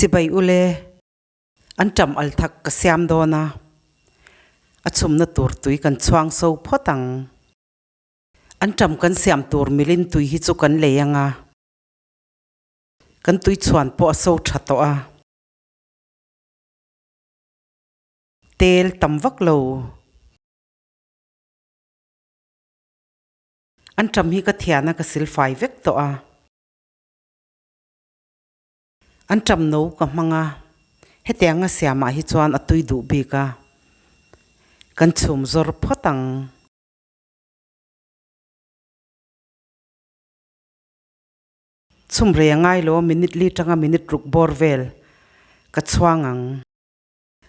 Chibai ule, an ṭam al thak ka siam dawn a, a chhumna tur tui kan chhuang so phawt ang. An ṭam kan siam tur milin tui hi chu kan lei ang a, kan tui chhuan pawh a so ṭha tawh a. Tel tam vak lo. An ṭam hi ka thian a ka silfai vek tawh a. An ṭam no ka hmang a, hetianga siamah hi chuan a tui duh bik a, kan chhum zawr phawt ang. Chhum rei a ngai lo, minute li tanga minute ruk bawr vel ka chhuang ang.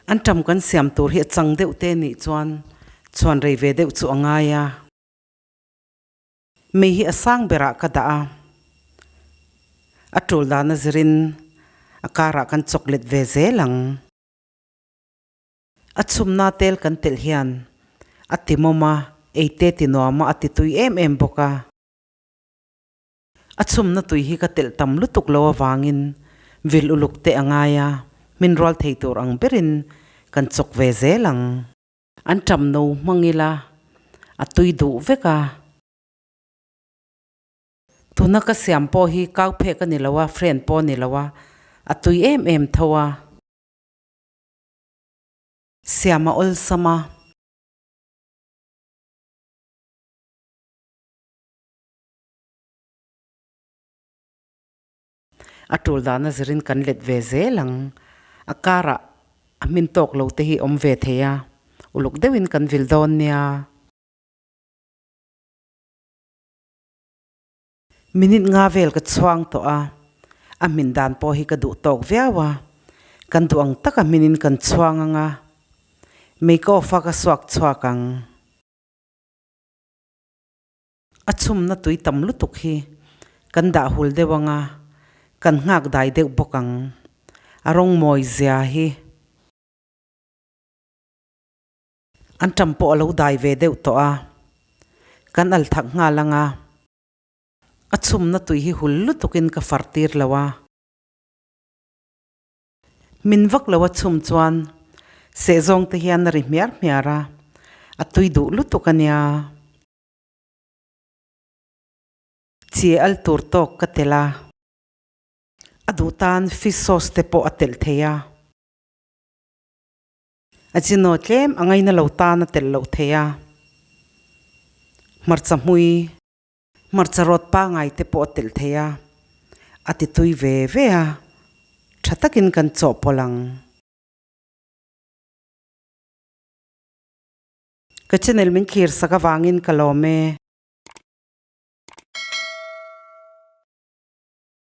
An ṭam kan siam tur hi a chang deuh te nih chuan chhuan rei ve deuh chu a ngai a. Mei hi a sang berah ka dah a, a tul dan a zirin a karah kan chawk let ve zel ang. A chhumna tel kan telh hian a ti mawm a, eite ti nuam a, a ti tui em em bawk a. A chhumna tui hi ka telh tam lutuk lo avangin vil uluk te a ngai a, hmin rual thei tur ang berin kan chawk ve zel ang. An ṭam no hmang ila a tui duh vek a. Tuna ka siam pawh hi kau phek a ni lo a, friend pawh a ni lo a, a tui em em tho a. Siam a awlsam a. A tul dana zirin kan let ve zel ang. A karah a hmin tawk lo te hi awm ve thei a, uluk deuhin kan vil dawn nia. Minute nga vel ka chhuang tawh a, a hmin dan pawh hi ka duh tawk viau a, kan duh ang taka hminin kan chhuang ang a, make off a ka suak chhuak ang. A chhumna tui tam lutuk hi kan dah hul deuh ang a, kan nghak dai deuh bawk ang. A rawng mawi zia hi. An ṭam pawh a lo dai ve deuh tawh a, kan al thak nghal ang a. A chhumna tui hi hul lutukin ka far tir lo a. Min vak lo a chhum chuan sehzawng te hian a ri hmiar hmiar a, a tui duh lutuk a nia. Chi al tur tawk ka telh a, a duh tan fish sauce te pawh a telh thei a. A chinaw tlem a ngaina lo tan a telh loh thei a, hmarcha hmui, hmarcha rawt pangai te pawh a telh thei a, a ti tui ve ve a, tha takin kan chawhpawlh ang. Ka channel min thlir sak avangin ka lawm e.